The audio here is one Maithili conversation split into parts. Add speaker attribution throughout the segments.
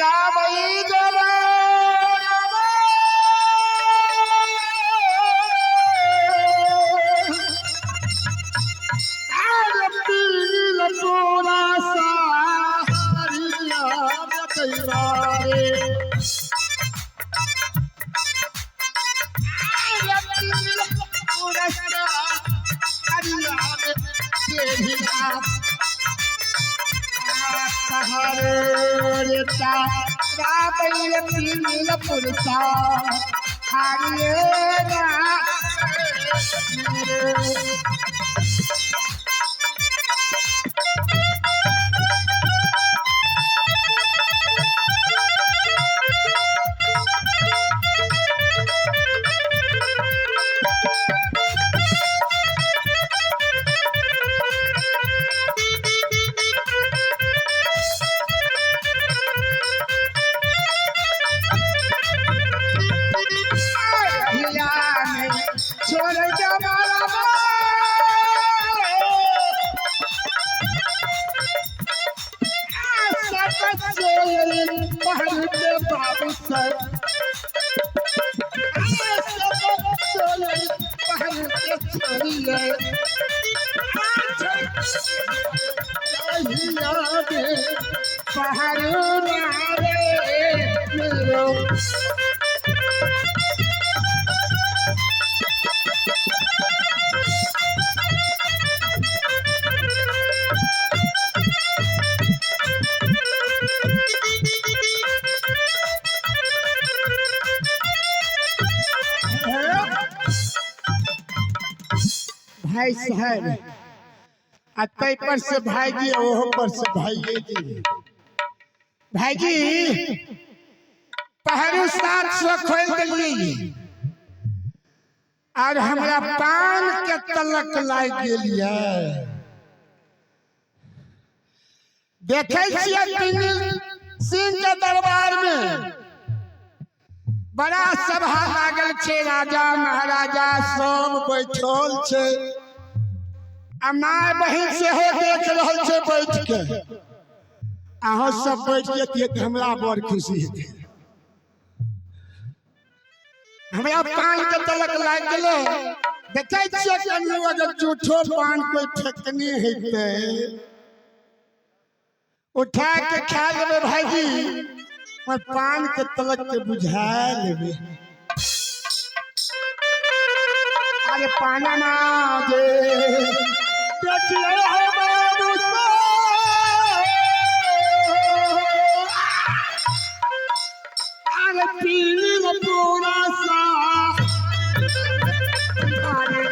Speaker 1: राम भाई साहब आ तै पर से भाईजी ओहो पर से भाईजी जी। भाईजी पहरू 700 खोल दिलियै और हमरा पान के तलक लाग गेलियै। देखे छियै सिंह के दरबार में बड़ा सभा लागल छै, राजा महाराजा सब बैठल छै आ my बहिन सेहो देख रहल छै बैठ के। अहाँ सब बैठ जतियै तऽ हमरा बड़ खुशी हेतै। हमरा पान के तलक लागि गेलै। देखै छियै कनियो अगर झूठो पान कोई फेकने हेतै उठा के खा लेबै भाईजी, और पान के तलक के बुझा लेबै। अरे पाना ना दे देखिए हो बाबू अरे पीली पूरा सा अरे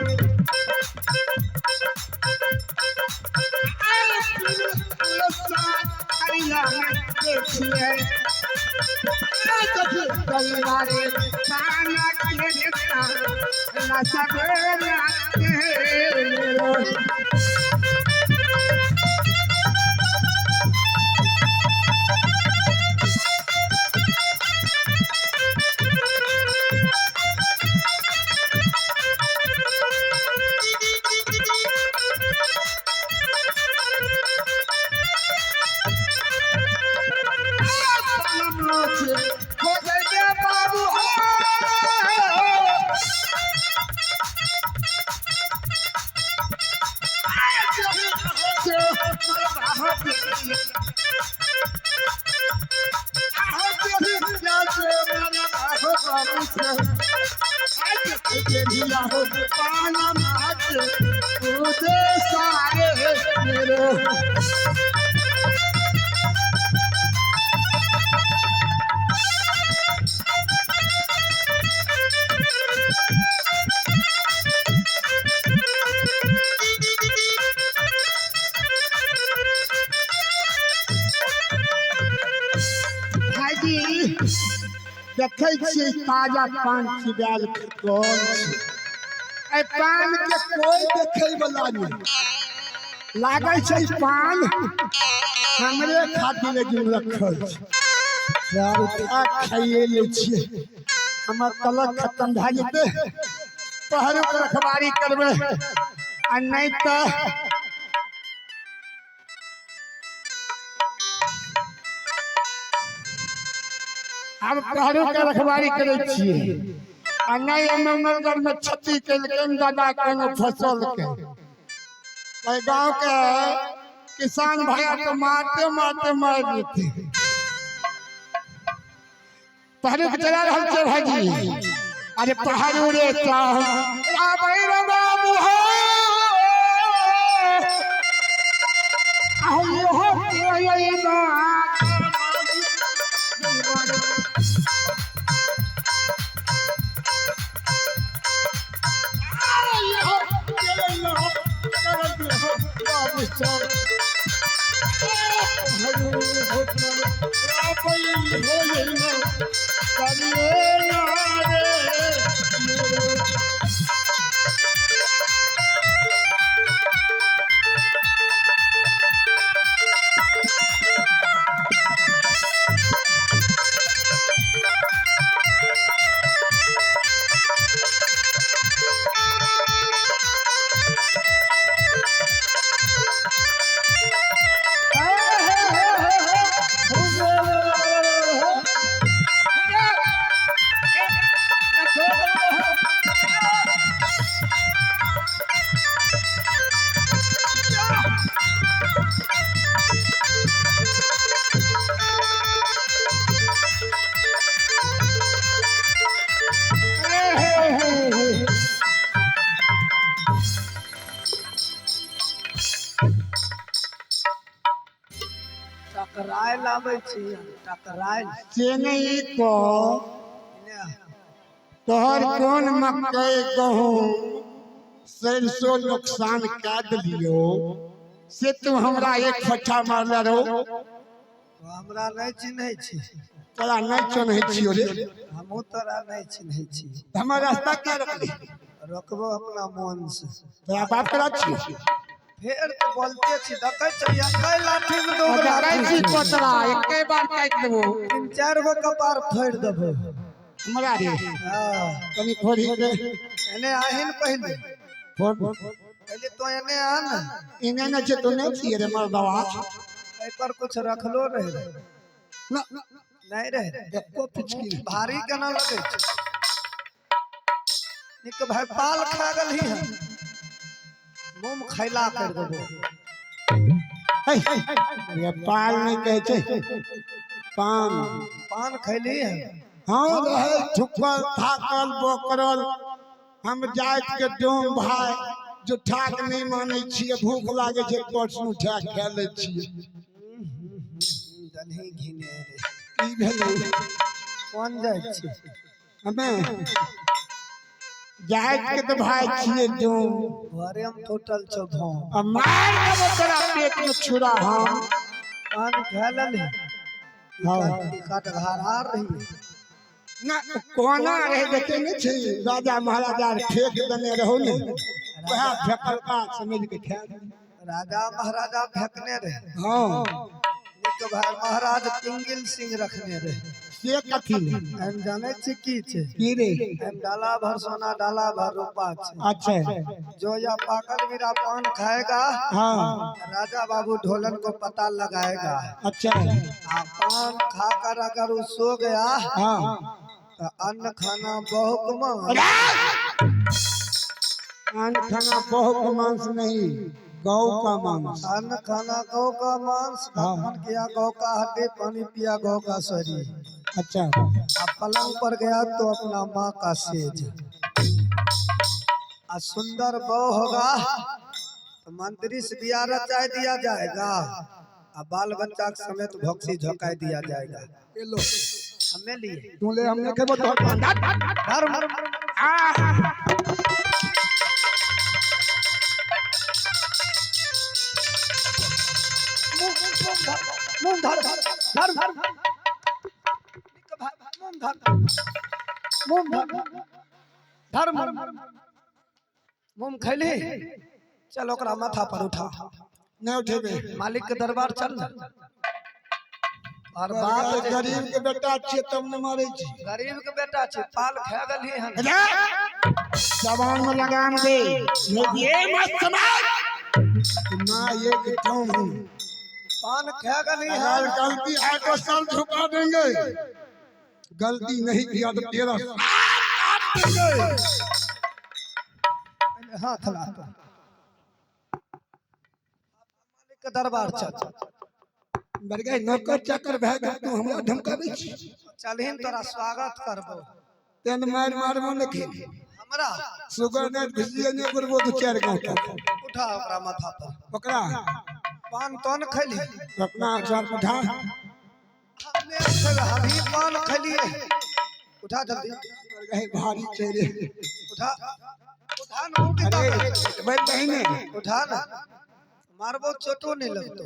Speaker 1: देखै छियै ताजा पान चिबायल कोन छै। एहि पान के कोई देखै वाला नहि लागै छै। पान हमरे खातिर लेकिन रखल छै। उठा खाइए लै छियै, हमर तलक खत्म भए जेतै। पहरू के रखबारी करबै आ नहि तऽ हम पहरू के रखवारी करै छियै आ नहि एहिमे मंगल में क्षति केलकै दादा कोनो फसल के। एहि गांव के किसान भैया तो मारते मारते मार देते। पहरू के चला रहल छै भाईजी। अरे पहरू रे चाह आबै रे बाबू हो आइयो हो आइयो।
Speaker 2: टकरायल आबै छी, टकरायल।
Speaker 1: से नहीं को तोहर कोन मकई गहूम सरिसो नुकसान कए देलियो से तू हमरा एक फट्ठा मारले रहो।
Speaker 2: तो हमरा नहीं चिन्है छी।
Speaker 1: तोरा नहीं चिन्है छियो रे।
Speaker 2: हमहूँ तोरा नहीं चिन्है छी।
Speaker 1: हमर रास्ता क्या रोकली?
Speaker 2: रोकबो अपना मन से।
Speaker 1: तोरा बाप करा छियो?
Speaker 2: फेर तो बोलते छी, देखै छी एकै लाठी में दू गो
Speaker 1: देखै
Speaker 2: लाठी
Speaker 1: छी कोतरा एके बार काटि देबो।
Speaker 2: 3-4 गो कपार फोड़ि देबो
Speaker 1: हमरा रे।
Speaker 2: हाँ।
Speaker 1: कनी फोड़ी दे।
Speaker 2: एने आहिन पहिले।
Speaker 1: फोड़।
Speaker 2: पहिले तो एने आ न।
Speaker 1: एने न छै तो नहीं छियै रे मर्दवा।
Speaker 2: एहि पर कुछ रखलो रहे।
Speaker 1: ना
Speaker 2: नहीं रहे।
Speaker 1: एको पिचकी।
Speaker 2: भारी केना लगै छै? निक भाई पाल खा गेलही हन। मुँह में खैला कर देबो।
Speaker 1: हे, पाल नहीं कहै छै, पान।
Speaker 2: पान खैली हन?
Speaker 1: हाँ रहे ठुकल थाकल बोकरल हम जाइत के डोम भाई जो ठाक नहीं मानै छियै, भूख लागे छै परसू उठा खा लै छियै।
Speaker 2: दन्ही घिने रे।
Speaker 1: की भेलै?
Speaker 2: कोन जाइ छी?
Speaker 1: हमे जाइत के तो भाई छियै डोम।
Speaker 2: घरे में टूटल छौ भौं।
Speaker 1: आ मार देबो तोरा पेट में छुरा हम।
Speaker 2: पान खा लेलही?
Speaker 1: हाँ।
Speaker 2: कटघारा रही।
Speaker 1: ना कोना रहे देखे नहीं छी, राजा महाराजा फेंक देने रहो ने, वएह फेकलका समझ के खा।
Speaker 2: राजा महाराजा फेंकने रहे।
Speaker 1: हाँ।
Speaker 2: निक भाई महाराज पिंगिल सिंह रखने रहे।
Speaker 1: से कथी ने?
Speaker 2: हम जाने छी की छै।
Speaker 1: की रे?
Speaker 2: हम डाला भर सोना डाला भर रूपा छै।
Speaker 1: अच्छा।
Speaker 2: जो या पाकल मीरा पान खाएगा,
Speaker 1: हाँ,
Speaker 2: राजा बाबू ढोलन को पता लगाएगा।
Speaker 1: अच्छा।
Speaker 2: आ पान खाकर अगर वो सो गया,
Speaker 1: हाँ,
Speaker 2: तो अन्न खाना बहु।
Speaker 1: अन्न खाना बहु का मांस नहीं, गौ का मांस।
Speaker 2: अन्न खाना गौ का मांस।
Speaker 1: हाँ।
Speaker 2: दातमन किया गौ का हड्डी, पानी पिया गौ का शरीर।
Speaker 1: अच्छा।
Speaker 2: अब पलंग पर गया तो अपना माँ का सेज। आ सुंदर बहू होगा तो मंत्री से बियाह रचाई दिया जाएगा, आ बाल बच्चा के समेत भोक्सी झोंकाई दिया जाएगा।
Speaker 1: लो।
Speaker 2: हमें लिए।
Speaker 1: तू ले, हमने खेबो तो
Speaker 2: धर्म।
Speaker 1: आ
Speaker 2: मुंह धर, धर धर, मुंह धर, मुंह धर, धर मुंह। खैली? चल ओकरा माथा पर उठा।
Speaker 1: नहीं उठेबे।
Speaker 2: मालिक के दरबार चल और बाप
Speaker 1: गरीब के बेटा छियै तब ने मारै छी।
Speaker 2: गरीब के बेटा छै, पाल खा गेलही हन।
Speaker 1: जबान में लगाम दे, नहीं ये मत समझ माँ एक क्यों हूँ।
Speaker 2: पान खा गेलही
Speaker 1: अगर
Speaker 2: हन।
Speaker 1: गलती है तो सर झुका देंगे, गलती नहीं किया तो तेरा
Speaker 2: पहिले हाथ ला तो मालिक के दरबार चल।
Speaker 1: बरगाई नौकर चाकर भए गेल, तू हमरा धमकाबै छी?
Speaker 2: चलहिन, तोरा स्वागत करबो।
Speaker 1: तेन मारि मारबो ने खेल।
Speaker 2: हमरा
Speaker 1: सुगर ने घुसिए ने करबो दू चारि गाँव तक।
Speaker 2: उठा ओकरा माथा पर।
Speaker 1: ओकरा
Speaker 2: पान तोन खैली?
Speaker 1: अपना सर उठा।
Speaker 2: हमे खेबै, हमही पान खैलिए। उठा जल्दी।
Speaker 1: बरगाई भारी छै रे।
Speaker 2: उठा, उठा न, उठ।
Speaker 1: अरे भाई बहिने।
Speaker 2: उठा न, मारबो चोटो नहीं लगतो।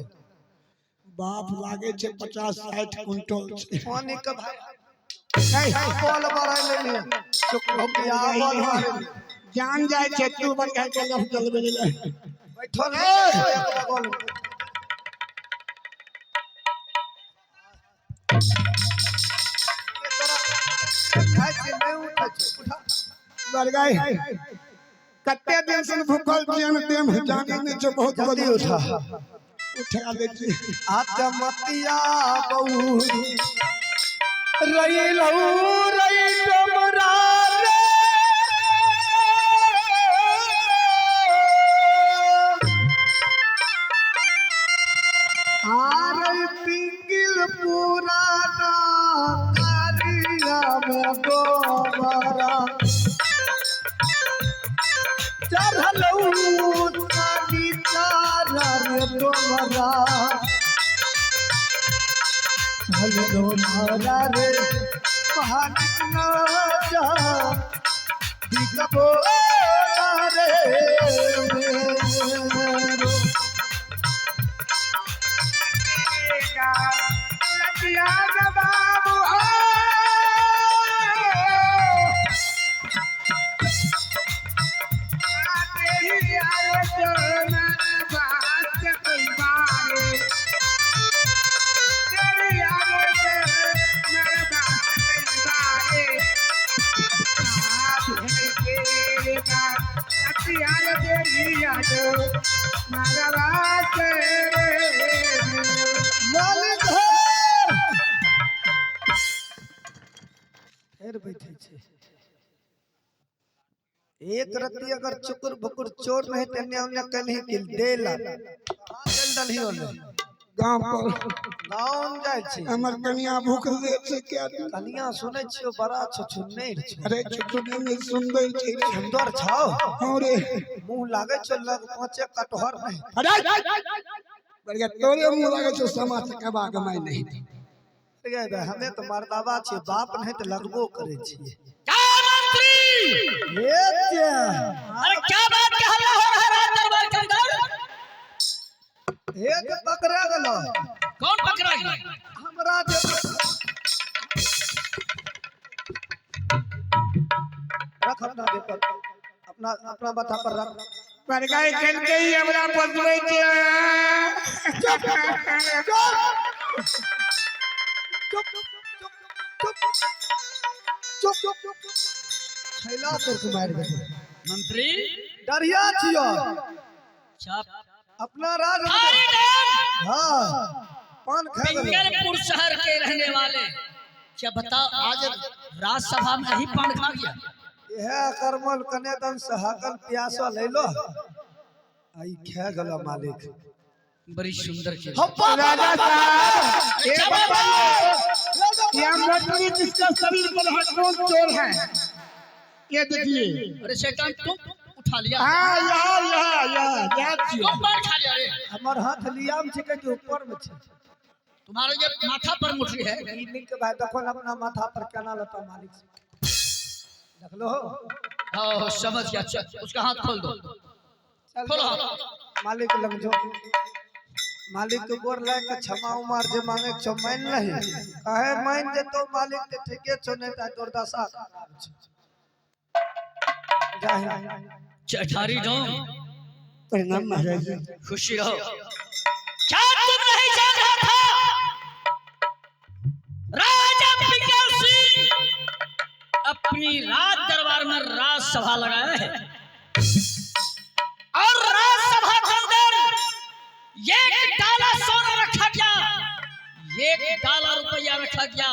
Speaker 1: बाप लागे छै 50-60 क्विंटल छै।
Speaker 2: पानी के भाई
Speaker 1: नहीं,
Speaker 2: बॉल मारै लेलिए, बॉल मारै।
Speaker 1: जान जाइ छै तू बरगाई के लफ चलबे ले।
Speaker 2: बैठल नहीं एक बगल में। तोरा खाइ छै नहि उठै छै, उठा।
Speaker 1: बरगाई कते दिन से भूखल छियन तेम जाने नहि छै बहुत।
Speaker 2: जल्दी उठा।
Speaker 1: उठा दै छी।
Speaker 2: आत्मतिया बहु रही लहू रही डमरा रे। आर पिंगिल पुराना कारिया में गोबरा चढ़लऊ काली तारा रे डोमरा, चल डोमरा रे महानिक ना जा दिखबो रे मेरो।
Speaker 1: बाबू
Speaker 2: मालिक हो, फेर बैठे छै। एक रत्ती अगर चुकुर भुकुर चोर नहीं तेने ओने कलही कि देला कहाँ चल दलही ओने?
Speaker 1: गाँव पर।
Speaker 2: गाँव जाइ छी।
Speaker 1: हमर कनिया भूख ले छै क्या दिन।
Speaker 2: कनिया सुनै छियो बड़ा छुछुन्नैर छौ।
Speaker 1: अरे छुट्टी में सुंदर छै।
Speaker 2: सुंदर छौ।
Speaker 1: हाँ रे।
Speaker 2: मुंह लागै छौ लग पाँचे कटहर नहीं।
Speaker 1: अरे बढ़िया तोरे मुंह लागे छौ समा चकेबा के माय नहीं।
Speaker 2: गे बे, हमे तो मर्दाबा छियै, बाप नहीं तऽ लगबो करै छियै।
Speaker 3: क्या मंत्री!
Speaker 2: हे जे।
Speaker 3: अरे क्या बात के हल्ला हो रहा है राज दरबार के अंदर?
Speaker 2: हे जे पकड़ा गेलो।
Speaker 3: कौन पकड़ा गया?
Speaker 2: हमरा जे रख अपना देह पर, अपना अपना माथा पर रख।
Speaker 1: बड़काई खेल के ही हमरा पसबै छै।
Speaker 2: चुप चुप चुप चुप चुप चुप, छैला करके मारि देबै।
Speaker 3: मंत्री!
Speaker 2: डरिया छियो।
Speaker 3: चुप।
Speaker 2: अपना राज।
Speaker 3: थारी डैम!
Speaker 2: हाँ, पान खा गेलो।
Speaker 3: पिंगलपुर शहर के रहने वाले, क्या बताओ, आज राजसभा में ही पान खा गया?
Speaker 2: इहे करमल कने दन से हकल प्यासल अइलो, आई खा गेलो मालिक।
Speaker 3: बड़ी सुंदर की
Speaker 1: राजा साहब, ये
Speaker 3: क्या
Speaker 1: बताइए, ये मंत्री जिसका शरीर पर है कौन चोर है? ये देखिए।
Speaker 3: अरे शैतान, तुम उठा लिया?
Speaker 1: हाँ, यहाँ यहाँ यहाँ यहाँ छियै।
Speaker 3: तुम पान खा लिया रे?
Speaker 2: हमर हाथ लियाम छिकै कि ऊपर में छै?
Speaker 3: तुम्हारे ये माथा पर मुठरी है।
Speaker 2: ई निक भाई, देखो न अपना माथा पर केना लेता मालिक से, देखलो हो?
Speaker 3: हाँ, समझ गया। चल, उसका हाथ खोल दो।
Speaker 2: चल।
Speaker 3: खोलो हाथ।
Speaker 2: मालिक लग जो, मालिक के गोर लाग के क्षमा उमार जे मांगे छौ मान नहीं कहे, मान जेतो मालिक ते ठीके छौ, नहीं त दुर्दशा खराब छौ। जाहि।
Speaker 3: चठारी डोम।
Speaker 1: प्रणाम महाराज जी।
Speaker 3: खुशी रहो। क्या तुम नहीं जान रहा था, राजा पिंगल सिंह अपनी राज दरबार में राजसभा लगाया है और राजसभा के अंदर एक डाला सोना रखा गया, एक डाला रुपया रखा गया।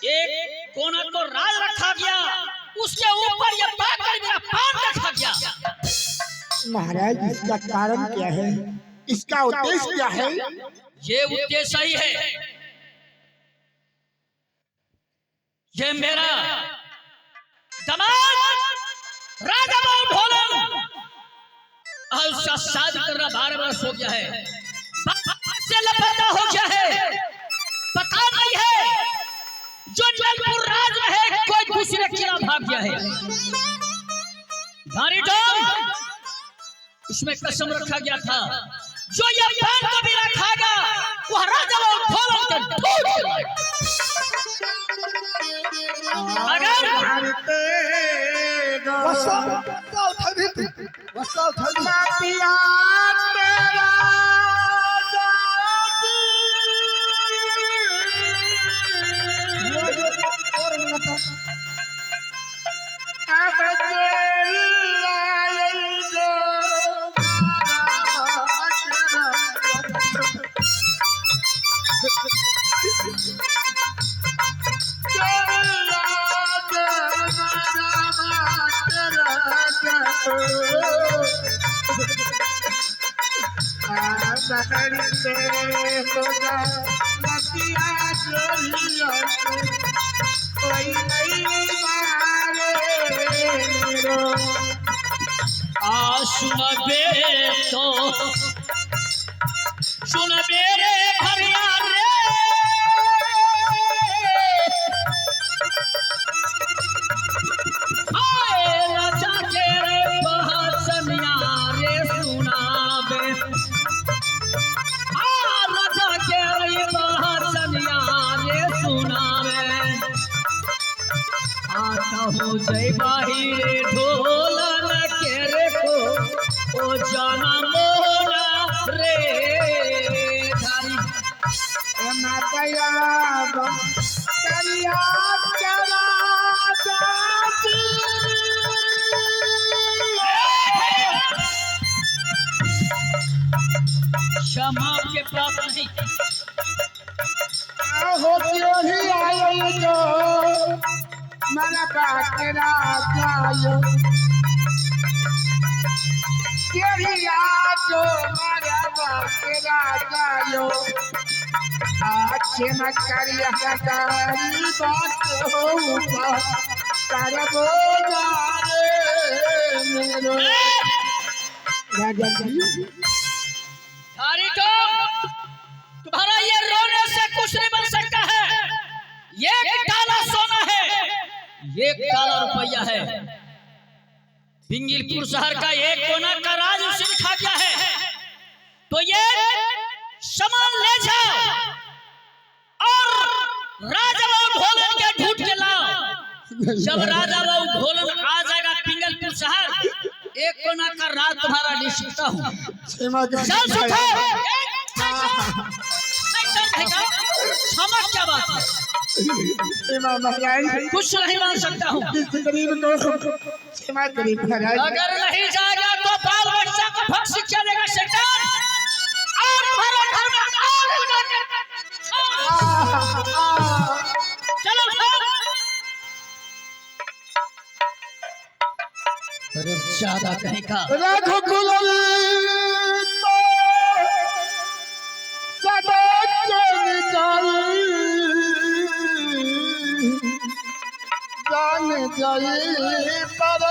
Speaker 3: एक कोना को राज रखा गया, उसके ऊपर ये पाकर मेरा पान रखा गया।
Speaker 1: महाराज, इसका कारण क्या है? इसका उद्देश्य क्या है?
Speaker 3: ये उद्देश्य सही है। ये मेरा दामाद राजा बाबू ढोलन और उसका शादी करना 12 वर्ष हो गया है, से लापता हो गया है, पता नहीं है जो नलपुर राज में है कोई दूसरे किला भाग गया है। भारी डोम उसमें कसम रखा गया था, जो ये पान को भी रखागा वह राजा बाबू ढोलन के ढूंढ के लाएगा। अगर
Speaker 2: वसा वसा उठा भी तू, वसा उठा भी।
Speaker 1: पिया तेरा
Speaker 2: और मिलता।
Speaker 1: अब
Speaker 3: आ सुनबे तो सुनबे रे भरिया रे, आए राजा के रे बहसनिया रे सुनाबे, आ राजा के रे बहसनिया रे सुनाबे, आता हो जय बाहिरे ढोलन के रे को ओ जाना मोना रे धारी। क्षमा के प्राप्त नहीं।
Speaker 1: राजा जी,
Speaker 3: धारी तो तुम्हारा ये रोने से कुछ नहीं बन सकता है। ये काला सोना है, ये काला रुपया है। पिंगलपुर शहर का एक कोना का राज उसे लिखा गया है, तो ये सामान ले जाओ और राजा बाबू ढोलन के ढूंढ के लाओ। जब राजा बाबू ढोलन आ जाएगा पिंगलपुर शहर, एक कोना का राज तुम्हारा ले सकता हूँ।
Speaker 1: क्षमा कर।
Speaker 3: चल सुठो। क्षमा क्या बात है,
Speaker 1: क्षमा महाराज,
Speaker 3: कुछ नहीं मान सकता हूँ।
Speaker 1: इस गरीब को क्षमा करिए महाराज।
Speaker 3: अगर नहीं जाएगा तो बाल बच्चा को फांसी चलेगा शैतान, और तुम्हारे घर में आग लगा कर। चलो उठो। अरे ज्यादा कहीं का
Speaker 1: रघुकुल सदा चल जाई, जान जाई पर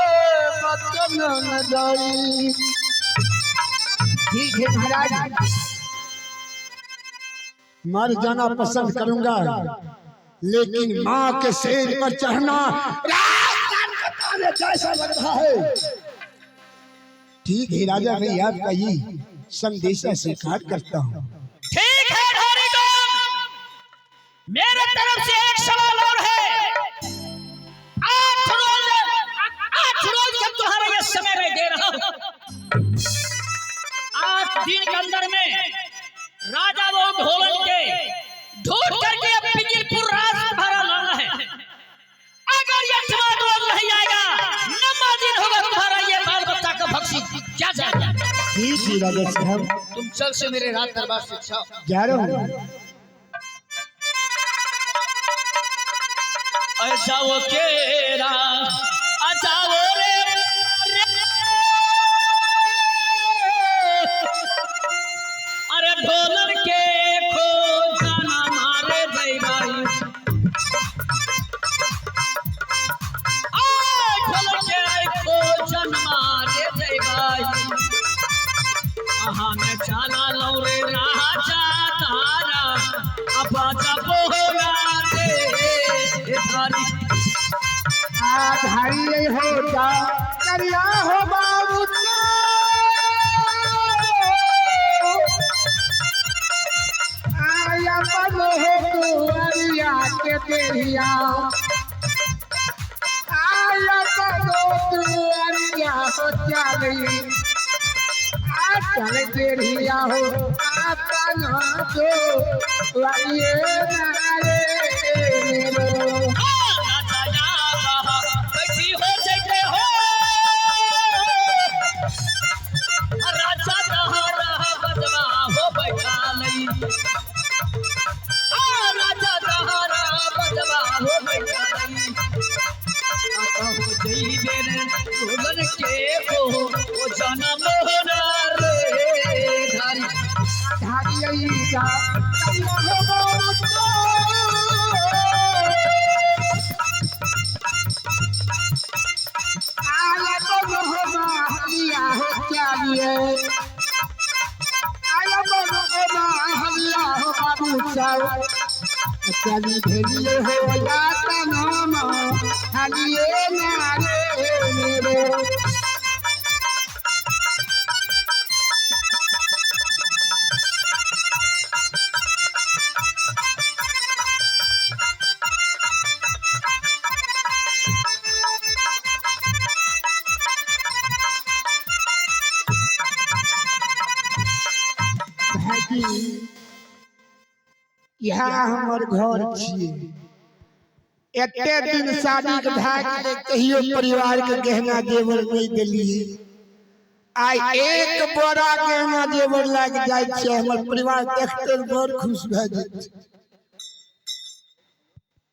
Speaker 1: बचन न जाई। ठीक है महाराज, मर जाना पसंद करूंगा, लेकिन माँ के सिर पर चढ़ना राजस्थान जैसा लग रहा है। ठीक है राजा, मैं आपका ये संदेशा स्वीकार करता हूँ।
Speaker 3: ठीक है ढोरीगम, मेरे तरफ से एक सवाल और है। 8 रोज का तुम्हारा ये समय मैं दे रहा हूँ। 8 दिन के अंदर में राजा वो ढोलन के ढूंढ करके अब पिंजलपुर राज तुम्हारा लाना है। अगर ये आठवां रोज नहीं आएगा, 9वां दिन होगा तुम्हारा ये बाल बच्चा का भक्षी क्या जाएगा।
Speaker 1: ठीक है राजा साहब,
Speaker 3: तुम चल से मेरे राज दरबार से जाओ।
Speaker 1: जा रहा हूँ।
Speaker 3: जाओ केरा आ जाओ रे रे। अरे ढोलर के खो जाना मारे जइबाई आ ढोलर के खो जाना मारे जइबाई अहाँ में चाला लौ रे राजा तारा अपा बोला रे धारी
Speaker 1: आधारी हो जा करिया हो बाबू आया बन हो दुआरिया के तेरिया आया बन हो दुआरिया हो चली आ चल तेरिया हो आपन दो लाइए नारे मेरो।
Speaker 3: राजा या बैठी हो जैते हो राजा तहरा बजवा हो बैठा लई आ राजा तहरा बजवा हो बैठा लई आता हो जइबे रे ढोलन के हो ओ जाना मोहना रे धारी
Speaker 1: धारी जा करिया हो बाबू आया बन हो हलिया हो चलिए आया बन हो हलिया हो बाबू चाओ चली भेलिए हो जाता नाम हलिए नारे मेरो। भाईजी इएह हमर घर छियै। एते दिन शादी के भए गेलै कहियो परिवार के गहना जेवर नहि देलियै। आइ एक बोरा गहना जेवर लागि जाइ छै, हमर परिवार देखते बड़ खुश भए जाइ छै।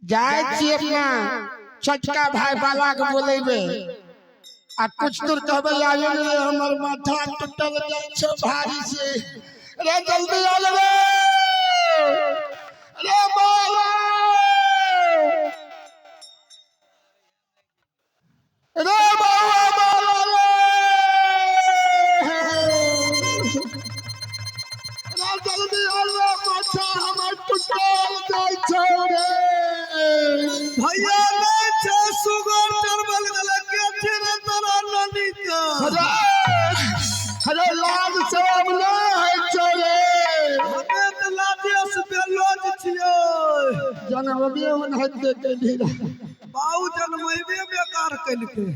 Speaker 1: जाइ छी अपना छोटका भाई बाला के बोलेबै आ कुछ दूर कहबै आबे रे हमर माथा टूटल जाइ छै भारी से, रे जल्दी आल रे रे बाला रे बउआ बाला रे रे जल्दी आल रे माथा हमर टूटल जाइ छै रे।
Speaker 2: भैया नहीं छे सुगर चरबल गले के छे रे तोरा नानी का।
Speaker 1: अरे अरे लाज शरम नहि होइ छै रे।
Speaker 2: हमे तऽ लाजे से बेलोज छियै।
Speaker 1: जनमबे ओनाहिते केलही रहे।
Speaker 2: बाऊ जनमैबे बेकार केलकै।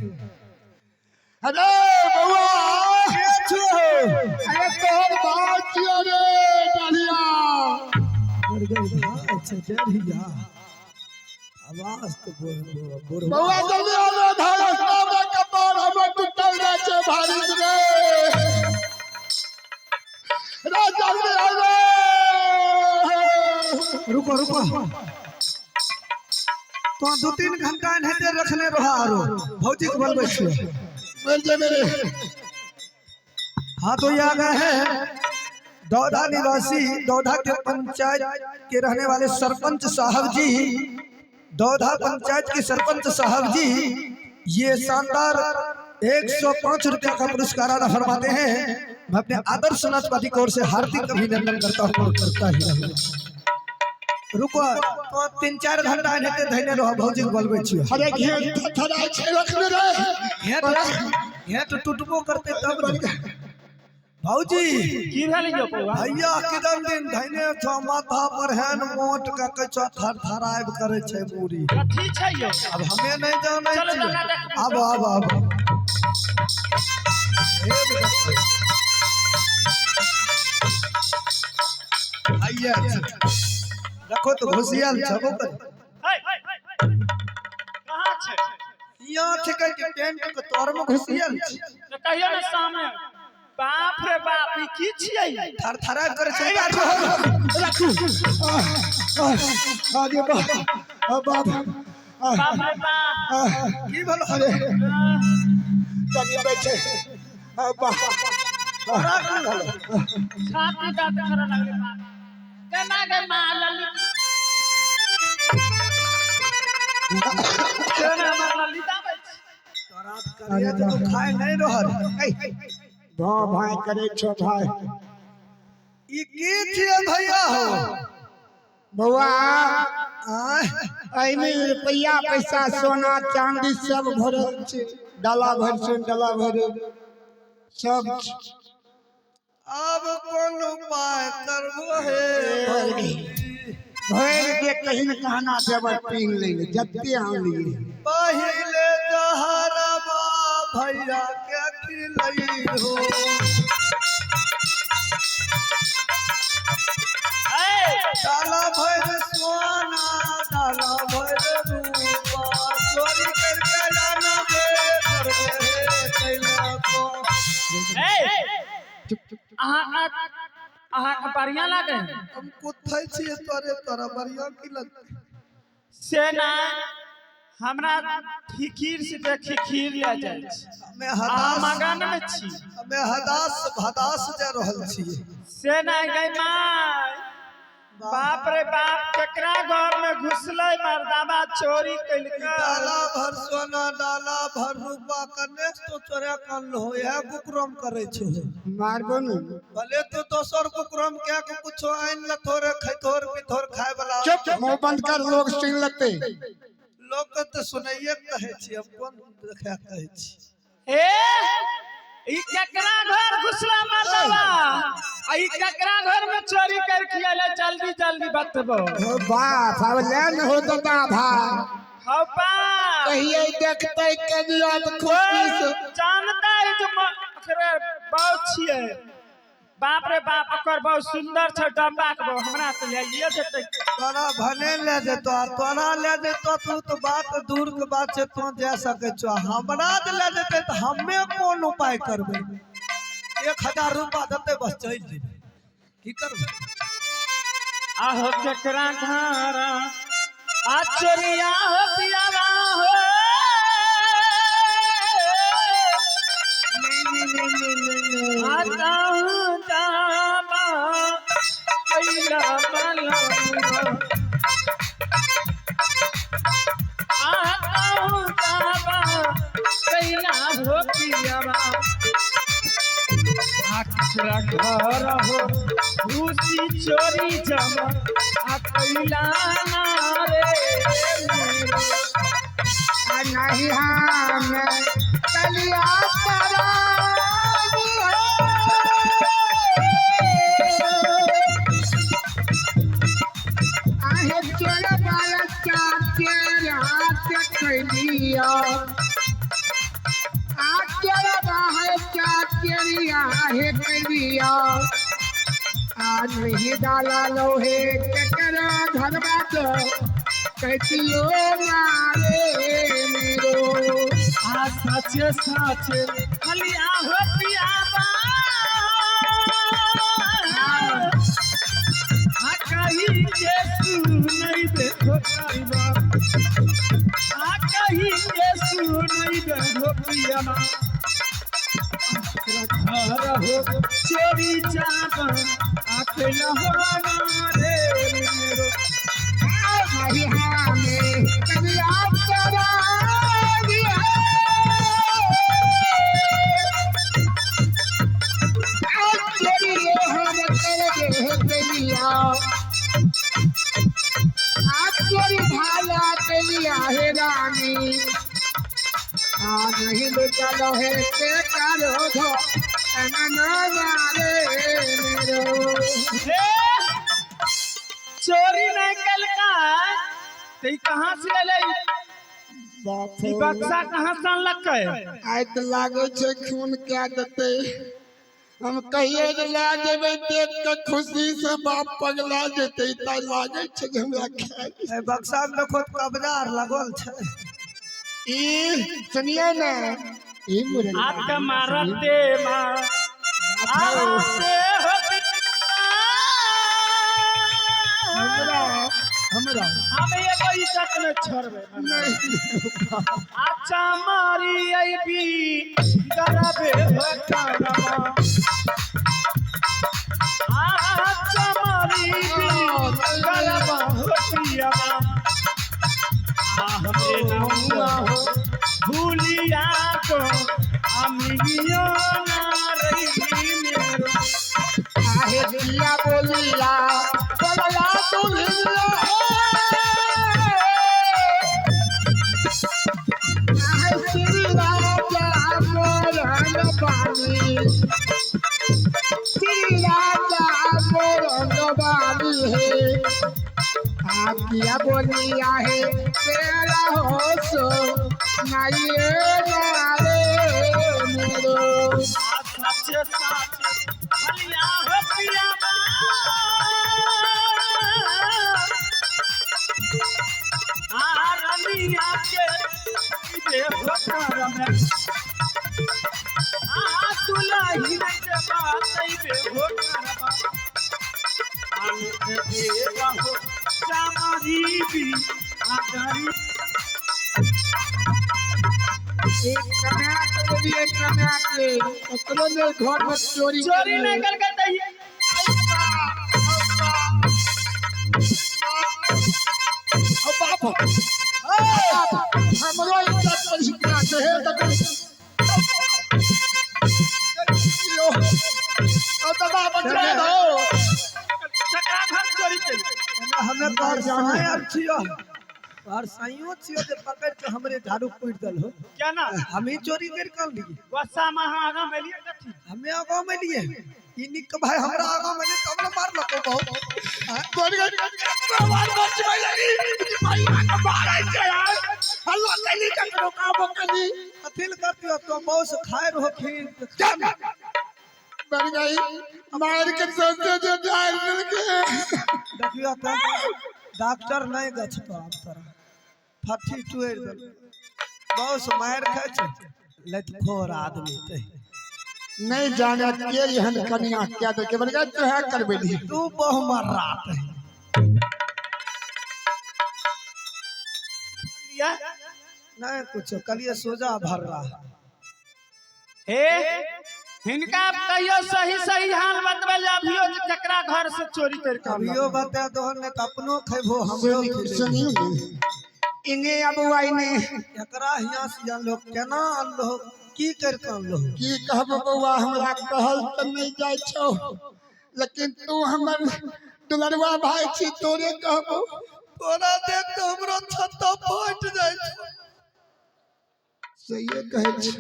Speaker 1: अरे बउआ
Speaker 2: के छो?
Speaker 1: अरे तोहर भाय छियौ रे डढ़िया।
Speaker 2: अच्छा डढ़िया आवाज तो बुढ़
Speaker 1: बउआ जल्दी आ रे धरस्ता में कपार हमर टूटल जाइ छै भारी से रे। रे जल्दी आ रे।
Speaker 2: रुको रुको तो 2-3 घंटा एनाहिते रखने रह आरो भौजी के बोलबै छियै।
Speaker 1: मर जेबै रे।
Speaker 2: हाँ तो ये आ गए हैं दौधा निवासी, दौधा के पंचायत के रहने वाले सरपंच साहब जी, दौधा पंचायत के सरपंच साहब जी ये शानदार 105 रुपया का पुरस्कार अदा फरमाते हैं। मैं अपने आदर्श नाच पार्टी की ओर से हार्दिक अभिनंदन करता हूँ और करता ही रहूँ। रुको तो 3-4 घंटा एनाहिते धैने रह भौजी के बोलबै छियै।
Speaker 1: अरे घेर थथराइ छै रखने रे।
Speaker 2: घेंट टूटबो करते तब ने। भौजी
Speaker 4: की भेल यौ बौआ?
Speaker 2: भैया किदन दिन धैने छौ माथा पर हैन मोट के कहै छौ थरथरायब करै छै मूड़ी।
Speaker 4: कथी छै यौ?
Speaker 2: अब हमे नहीं जानै
Speaker 4: चलो
Speaker 2: छियै।
Speaker 4: दादा देखबै।
Speaker 2: आबो आबो आबो। आइए देखो तो घुसियल छबो करे।
Speaker 4: है, कहाँ छै?
Speaker 2: यहाँ छै कह के पेंट के तोर में घुसियल छै।
Speaker 4: तऽ कहियो ने सामने। बाप रे बाप ई की छियै?
Speaker 2: थरथरायब करै छै।
Speaker 1: राखू। आगे बाप बाप
Speaker 4: बाप रे बाप।
Speaker 2: की भेलो?
Speaker 1: अरे तनी बैठे। वाह।
Speaker 2: तोरा की भेलो?
Speaker 4: छाती दर्द करे लगले बाप। केना गे माँ ललित, केना हमर ललिता आबै छै।
Speaker 2: तोरा करिया तो खाय नहीं रहल।
Speaker 1: भाव भाई करे छो भाई।
Speaker 2: ई की छियै भैया हो?
Speaker 1: बौआ
Speaker 2: आँय?
Speaker 1: एहिमे रुपैआ पैसा सोना चांदी सब भरल छै, डाला भरि छै, डाला भरि सब छै।
Speaker 2: आब कोन उपाय करबो हे?
Speaker 1: भरि भरि के कहीं न कहना देवर पीन ले जते आनलिए।
Speaker 2: पहिले जहरबा भैया के खिलई हो। डाला भर सोना डाला भर रूपा चोरी करके लाना बे करबे हे कैला को।
Speaker 4: अहाँ अहाँके बढ़िया लागे?
Speaker 2: हम कुत्थै छियै तोरे, तोरा बढ़िया की लगतै?
Speaker 4: से ना, हमरा फिकीर से देखी खीर ले जाइ छी।
Speaker 2: हमे
Speaker 4: अहाँ
Speaker 2: हदास
Speaker 4: मगन में छी।
Speaker 2: हमे हदास हदास जा रहल छियै।
Speaker 4: से नहीं गई माय, बाप रे बाप, केकरा घर में घुसलै मर्दाबा चोरी कैलकै।
Speaker 2: डाला भर सोना डाला भर रूपा कने तो चोरा कान हो, इएह कुकरम करै छौ।
Speaker 1: मारबो ने।
Speaker 2: भले तो दोसर कुकरम क्या के कुछो आनि लथोर खैथोर पिथोर खाय वाला।
Speaker 1: चुप, मुंह बंद कर, लोग सुन लेते।
Speaker 2: लोग के तऽ सुनैये के कहै छी, हम कोन देखै के कहै छी?
Speaker 4: ए ई केकरा घर घुसला मर्दाबा आ ई केकरा घर में चोरी करके अइलै? जल्दी जल्दी बतबो।
Speaker 1: ओ बाप, अब ले न हो दादा भाई।
Speaker 4: हौ बाप।
Speaker 1: कहिए देखते कनिया तऽ खुशी से।
Speaker 4: जानता है जो ओकरे बहु छियै। बाप रे बाप, ओकर बहुत सुंदर छै डम्बा के बहु, हमरा तऽ लैये जेतै।
Speaker 2: तोरा भने ले जेतो आ तोरा ले जेतो तू तो बात दूर के बात छै, तू जा सकै छौ। हमरा जे ले जेतै तऽ हमे कोन उपाय करबै? 1000 रुपा देतै बस चलि जेबै, की करबै?
Speaker 4: आहो केकरा घर आ चोरिया हो पियावा हो? आता हूँ जामा कैला मलंगा, आता हूँ जामा कैला हो पियावा, आ केकरा घर हो खुशी चोरी जमा आ कैला ना रे मेरो।
Speaker 1: आ नहीं हम कलिया परानी है। आहे चोर बाला चाचे हाथ कैलिया, आ चोर बाहर चाचे आहे कैलिया, आ नहीं डाला लोहे केकरा घर बात कैसियो मारे मेरो।
Speaker 4: आ साचे साचे हलिया हो पियाबा, आ कहीं के सुनई देखो पियाबा, आ कहीं के सुनई देखो पियाबा, घर हो चोरी जाबा अकेला हो ना रे मेरो।
Speaker 1: नहीं हमें कलिया परानी है। आ चोरी हम कर दे कलिया, आ चोरी भाला कलिया हे रानी, आ नहीं लुटलो है के करो धो मारे मेरो।
Speaker 4: हे चोरी नहीं कलका तो ई कहाँ से अलै?
Speaker 1: बाप
Speaker 4: ई बक्सा कहाँ से अनलकै?
Speaker 1: आइ तऽ लागै छै खून कए देतै। हम कहिए जे लए जेबै, देख कऽ खुशी से बाप पगला जेतै। तऽ लागै छै जे हमरा खाय।
Speaker 2: एहि बक्सा मे देखो तऽ कब्जा आर लगल छै।
Speaker 1: ई सुनिए ने, ई मुरली।
Speaker 4: आत मारते माँ आते हो।
Speaker 1: हमरा हमरा हमरा
Speaker 4: हम एगो इज्जत नहीं छोड़बे।
Speaker 1: नहीं।
Speaker 4: अच्छा मारी अइबी गरबे हो करमा, अच्छा मारी बी गरबा हो पियावा, आ हमरे नौआ हो भूलिया को अमिलियो ना रही मेरो।
Speaker 1: आहे दिया बोलिया बोलला दुल्हनिया, आहे श्री राजा मोरन बानी, श्री राजा मोरन बानी है। आ किया बोलिया है तेरा हो सो नाइए नारे मेरो।
Speaker 4: साचे साचे भलिया हो पियावा, आ रनिया के दे हो करम, आ दुल्हन के बात दे हो करम, आन के हो चामरी भी आदरी।
Speaker 1: एक कन्या के देवी, एक कन्या के एकरो ने घर में चोरी
Speaker 4: चोरी नहीं करके दही।
Speaker 1: बाप हमरो इज्जत पर हिकना से है तक और दादा बचा दो।
Speaker 4: चकरा घर चोरी के
Speaker 2: हमें परसाई आर छियो, परसाइयो छियो जे पकड़ के हमरे झाड़ू पीट दल हो।
Speaker 4: क्या ना
Speaker 2: हम ही चोरी कर कर लिए।
Speaker 4: गुस्सा में अहाँ आगाँ में लिए कथी?
Speaker 2: हमें आगाँ में लिए ई निक भाई, हमरा आगाँ में लिए तब न मारलको बहुत।
Speaker 1: बोल गई आवाज बचबै लगी भाई के मारै छै यार, हल्ला कैली ककरो काबो कैली।
Speaker 2: अथिल करतियो तो बॉस खाए रहो खीर।
Speaker 1: बढ़ गई मार के सोचते जो जाए मिल के।
Speaker 2: देखियो तो डॉक्टर नहीं गछतो आब तोरा फट्ठी टुरि देल बॉस मार खाइ छै लतखोर आदमी ते।
Speaker 1: नहीं जाने के एहन कनिया क्या दे के बढ़ गई तो है करबे दी।
Speaker 2: तू बहु मर रात है।
Speaker 4: या
Speaker 2: नहीं कुछ कलिए सोजा भर रहा।
Speaker 4: हे हिनका कहियो सही सही हाल बतबै ले अभियो जे केकरा घर से चोरी करके
Speaker 2: अभियो बता दो ने त अपनो खैबो हमरो खैबो।
Speaker 1: सुनियो इने अब आइने
Speaker 2: एकरा हियां से जानलो केना अनलो की कर के अनलो?
Speaker 1: की कहब बौआ, हमरा कहल तऽ नहीं जाइ छौ, लेकिन तू हमर दुलरुआ भाई छी, तोरे कहबो।
Speaker 2: तोरा देख के हमरो छत्ता फट जाइ छौ।
Speaker 1: सहिए कहै छी।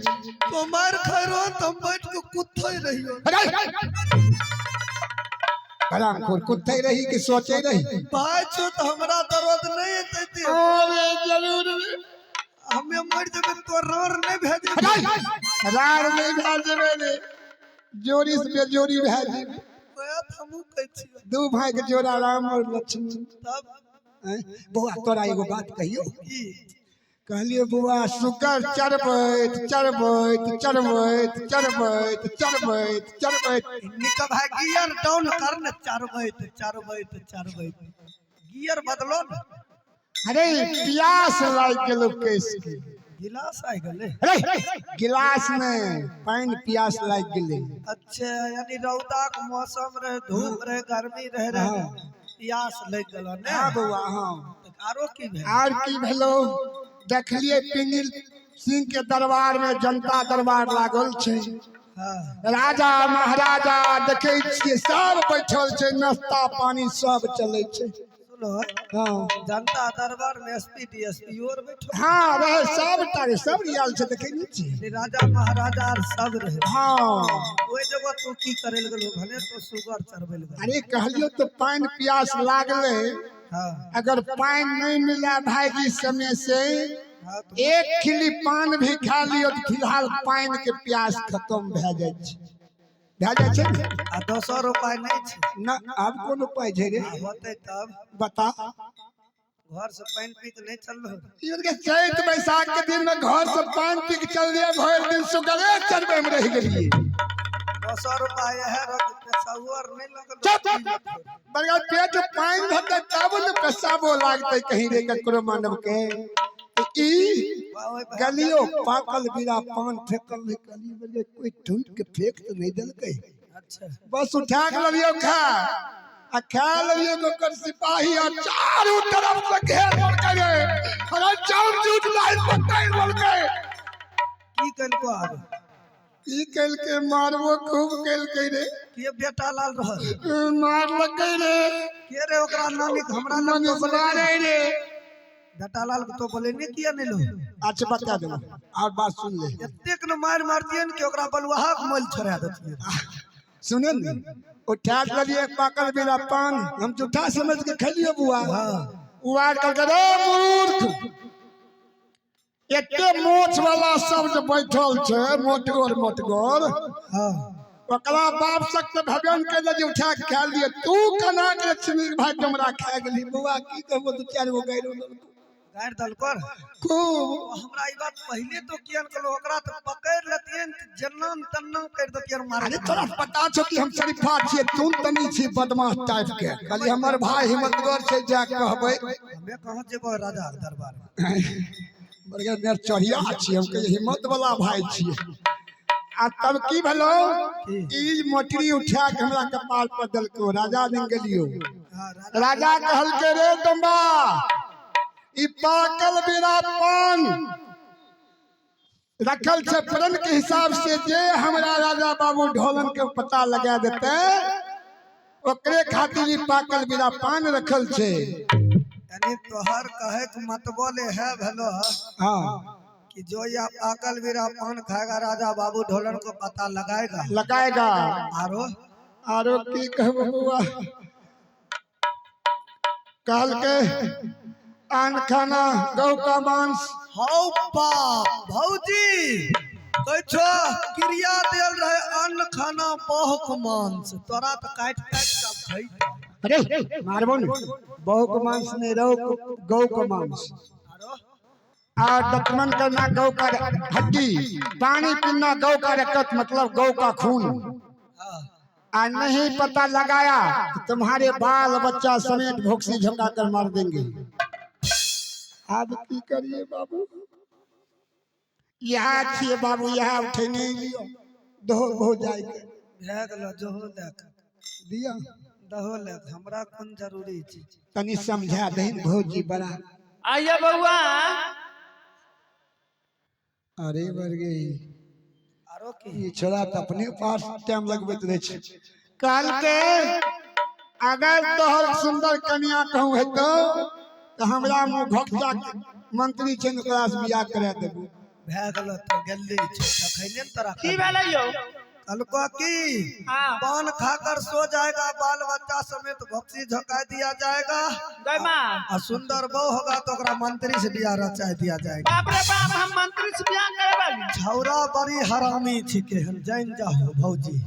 Speaker 2: तो मार खाइ रहो त हम बैठ के कुत्थै रहियो।
Speaker 1: हरामखोर, कुत्ते रही कि सोचे रही?
Speaker 2: भाई छौ त हमरा दर्द नहीं एतै ते।
Speaker 1: अरे जरूर।
Speaker 2: हमे मर जेबै तो रोर नहीं भेजबै।
Speaker 1: रार नहीं भए जेबै रे, जोड़ी से बेजोड़ी भए जेबै।
Speaker 2: वएह त हमहूँ कहै छियौ।
Speaker 1: दू भाई के जोड़ा राम और लक्ष्मण।
Speaker 2: तब
Speaker 1: आँय, बौआ तोरा एगो बात कहियो।
Speaker 2: की?
Speaker 1: कहलिए बौआ सुकर चरबैत चरबैत चरबैत चरबैत चरबैत चरबैत।
Speaker 2: निक भाई गियर डाउन कर ने, चरबैत चरबैत चरबैत गियर बदलो ने।
Speaker 1: अरे प्यास लागि गेलो केस के।
Speaker 2: गिलास आ गेलै।
Speaker 1: अरे गिलास में पानि, प्यास लागि गेलै।
Speaker 2: अच्छा यानी रौदा के मौसम रहे, धूप रहे, गर्मी रहे रहे, प्यास लागि गेलो ने?
Speaker 1: हाँ बौआ हाँ।
Speaker 2: आरो की भेल?
Speaker 1: आर की भेलो, देखलिए पिंगिल सिंह के दरबार में जनता दरबार लागल छै।
Speaker 2: हाँ।
Speaker 1: राजा महाराजा देखे छियै सब बैठल छै, नाश्ता पानी सब चलै छै।
Speaker 2: सुनो।
Speaker 1: हाँ।
Speaker 2: जनता दरबार में एसपी डीएसपी और बैठो?
Speaker 1: हाँ रहे, सब तारे सब रियाल छै, देखे नहीं छियै?
Speaker 2: राजा महाराजा आर सब रहे?
Speaker 1: हाँ।
Speaker 2: ओहि जगह तू की करे लए गेलो? भने तो सुगर चरबै लए गेलो।
Speaker 1: अरे कहलियो तो पानि प्यास लागले।
Speaker 2: हाँ।
Speaker 1: अगर पानि नहीं मिला भाईजी समय से,
Speaker 2: हाँ तो
Speaker 1: एक खिली पान भी खा लियो तो फिलहाल पानि के प्यास खत्म भए जाइ छै, भए जाइ छै ने?
Speaker 2: आ दोसर उपाय नहीं छै?
Speaker 1: ना, आब कोन उपाय छै रे?
Speaker 2: आ होतै तब।
Speaker 1: बता।
Speaker 2: घर से पानि पी के नहीं चललो?
Speaker 1: ई के चैत बैसाख के दिन में घर से पानि पी के चल दिया, भरि दिन सुगरे चरबै में रहि गेलियै।
Speaker 2: 200 रुपया है रख पेशाबो आर नहीं लगल।
Speaker 1: चुप। बड़का पेट पानि रहतै तब ने पेशाबो लागतै कहीं रे ककरो मानव के। तऽ ई गलियो पाकल बिरा पान फेकल नहीं गली में कोई ढूंढ के फेंक तो नहीं देलकै।
Speaker 2: अच्छा।
Speaker 1: बस उठा के ललियो खा आ खा ललियो के ओकर सिपाही आ चारू तरफ से घेर लेलकै रे। अरे चार झूठ लाइन पकड़ लेलकै।
Speaker 2: की कलको आब?
Speaker 1: की केलकै? मारबो खूब केलकै रे।
Speaker 2: के बेटा लाल रहल?
Speaker 1: मारलकै रे।
Speaker 2: के रे ओकरा नानी के हमरा लग तो
Speaker 1: मनीष
Speaker 2: बोले
Speaker 1: मारे रे।
Speaker 2: बेटा लाल के तो बोले नहीं किया नहीं लो।
Speaker 1: अच्छा बता देबो और बात सुन ले।
Speaker 2: एतेक न मार मारतियन कि ओकरा बलुआहा के मोल छोड़ा देतियन।
Speaker 1: सुने ने उठा के ललिए पाकल बिना पान हम झूठा समझ के खेलियो बुआ। उ आर कहलकै रे मूर्ख एते मोछ वाला सब जे बैठल छै मोटगर मोटगर।
Speaker 2: हाँ।
Speaker 1: ओकरा बाप सक तऽ भगवान के जे उठा के खा लिए तू केना के लक्ष्मी भाई हमरा खा गेली बुआ। की कहबो दू चारि गो गारि
Speaker 2: गारि देलकर
Speaker 1: खूब।
Speaker 2: हमरा ई बात पहिले तो किया कहलो ओकरा तो पकड़ लेतियन जन्ना तन्ना कर देतियन मार।
Speaker 1: अरे तोरा पता छौ कि हम शरीफा छियै तू तनी छी बदमाश टाइप के। कहली हमर भाई हिम्मतगर छै जा कहबै।
Speaker 2: हमे कहाँ जेबो राजा के दरबार में?
Speaker 1: बड़का मेर चढ़िया छियै हम कहियै हिम्मत वाला भाई छियै। आ तब की भेलो ई मोटरी उठा के हमरा कपार पर देलको। राजा दिन गेलियो।
Speaker 2: हाँ,
Speaker 1: राजा कहलकै रे डम्बा ई पाकल बिना पान रखल छै प्रण के हिसाब से जे हमरा राजा बाबू ढोलन के पता लगा देते ओकरे खातिर ई पाकल बिना पान रखल छै।
Speaker 2: यानी तोहर कहे के मतबल है भेलो
Speaker 1: हाँ
Speaker 2: कि जो या पाकल बिना पान खाएगा राजा बाबू ढोलन को पता लगाएगा।
Speaker 1: लगाएगा।
Speaker 2: आरो
Speaker 1: आरो की कहबो बउआ कहलकै आन खाना गौ का मांस।
Speaker 2: हौ बाप भौजी कहै छो क्रिया देल रहे अन्न खाना बहुक मांस तोरा तो काटि काटि के खैतौ।
Speaker 1: अरे मारबो ने बहुक मांस नहीं रहो गौ का मांस।
Speaker 2: आरो
Speaker 1: और दतमन करना गौ का हड्डी पानी पीना गौ का रकत मतलब गौ का खून।
Speaker 2: हाँ।
Speaker 1: आ नहीं पता लगाया तो तुम्हारे बाल बच्चा समेत भोक्सी झोंका कर मार देंगे। अब की करिए बाबू यहाँ छिए बाबू यहाँ उठे नहीं लियो दो हो जाएगा।
Speaker 2: भए गेलो जहो लए
Speaker 1: दिया
Speaker 2: दहो लए हमरा कोन जरूरी छै।
Speaker 1: तनी समझा दही भौजी बड़ा।
Speaker 4: आइए बउआ।
Speaker 1: अरे बर गई
Speaker 2: आरो की
Speaker 1: ई छोरा तऽ अपने पास टाइम लगबैत रहै छै। कहलकै अगर तोहर सुंदर कन्या कहूँ हेतौ तऽ हमरा मुँह घोकचा मंत्री छै ने ओकरा से बियाह करा देबो।
Speaker 2: भए गेलो तो गेली छै तखने ने तोरा
Speaker 4: की भेलै यौ?
Speaker 2: कहलको की
Speaker 4: हाँ।
Speaker 2: पान खाकर सो जाएगा बाल बच्चा समेत भक्सी झोंका दिया जाएगा।
Speaker 4: गय माँ।
Speaker 2: आ सुंदर बहु होगा तो ओकरा मंत्री से बियाह रचा दिया जाएगा।
Speaker 4: बाप रे बाप हम मंत्री से बियाह करे वाली।
Speaker 2: छौरा बड़ी हरामी छिके हन जान जाहो भौजी।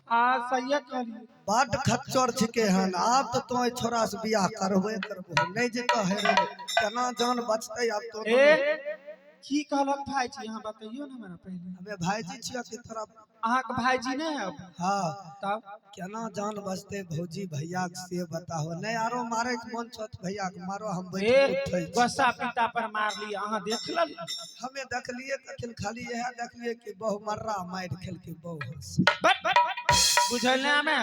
Speaker 4: हाँ सही कहलिए।
Speaker 2: बड खच्चर छिके हन आब तो तोय छोरा से बियाह करबे करबो नहीं जे कहे रे केना जान बचतै आब तो।
Speaker 4: ए की कहलक भाईजी अहाँ बतैयो ने हमरा पहिले।
Speaker 2: हमे भाईजी छियै कि तोरा?
Speaker 4: अहाँके भाईजी नहि है?
Speaker 2: हाँ।
Speaker 4: तब
Speaker 2: केना जान बचतै भौजी भैया के से बताहो नहीं आरो मारे के मन छो तऽ भैया के मारो हम बैठ
Speaker 4: ए
Speaker 2: के उठै छी।
Speaker 4: गुस्सा पिता पर मारली अहाँ देख लेली?
Speaker 2: हमे देखलिए कखन खाली इएह देखलिए कि बहु मर्रा मारि खेलकै बहु हंस।
Speaker 4: बट बुझल नहि हमे